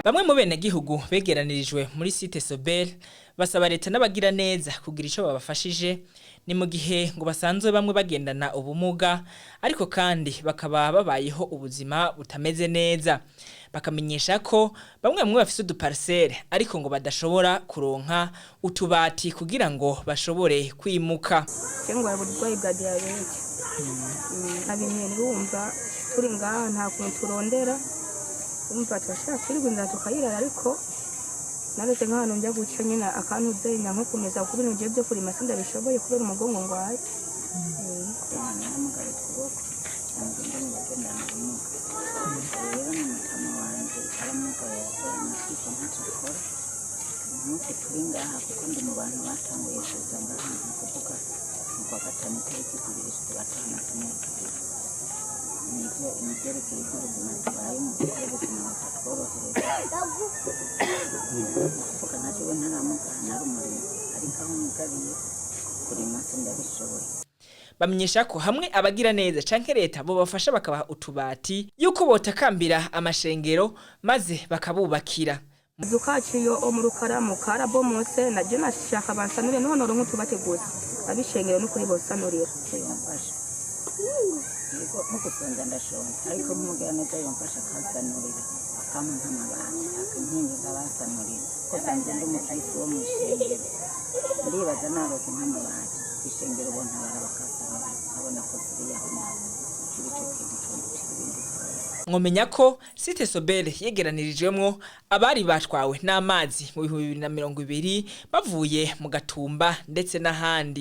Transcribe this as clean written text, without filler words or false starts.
Bamwe mu benegihugu begeranirijwe muri site Sobel basaba leta n'abagira neza kugira ico babafashije. Ni mu gihe ngo basanzwe bamwe bagendana ubumuga, ariko kandi bakaba babayeho ubuzima butameze neza. Bakamenyesha ko bamwe bamwe bafise uduparcelle, ariko ngo badashobora kuronka utubati kugira ngo bashobore kwimuka. Cyangwa uburwayi bwa diyabete nabimwe. Wumva turi ngaha, nta kuntu turondera. Wumva turashaka kwirirwa inzara tukayirara, ariko naretse nk'ahantu njya guca nyine akantu uzenya nko kumeza, kuko ibintu byo kurima sindabishoboye kubera umugongo ngwaye. Namugaye ukuboko, nsanzwe ndi mu bagendana ubumuga. Rero ni mutama wanje aramugaye, amashyiga, ntacyo akora. Nk'uko turi ngaha, kuko ndi mu bantu batanguye kuza ngaha, ni ukuvuga mu kwa gatanu itariki 2 z'ukwa gatanu 2. Nibyo imibyerekeye iby'ubuzima tubayemo, kuko ubuzima butatworohereza. Ni ukuvuga nka jewe ntaramugara nari umurimo, ariko aho mugariye kurima sindabishoboye. Bamenyesha ko hamwe abagira neza canke leta bobafasha bakabaha utubati, yuko botakambira amashengero maze bakabubakira. Akazu kacu iyo mu Rukaramu karabomotse, nabyo nashaka bansanure none noronka utubati gusa. Abishengero n'ukuri bosanurira. Yomfasha, yego, nko gusonza ndashonza, ariko nk'umugira neza yomfasha akansanurira, akampa nk'amabati, akinkingi nkabasanurira, ko sanzwe ndi umukristo wo mu ishengero. Ndibaza narose nk'amabati ku ishengero bontabara bakasanurira, nkabona ko ziriyaho nabo kiri ico kintu condutira ibindi vyose. Mwomenya ko site Sobel yegeranirijwemwo abari batwawe n'amazi mu 2020, bavuye mu Gatumba ndetse n'ahandi.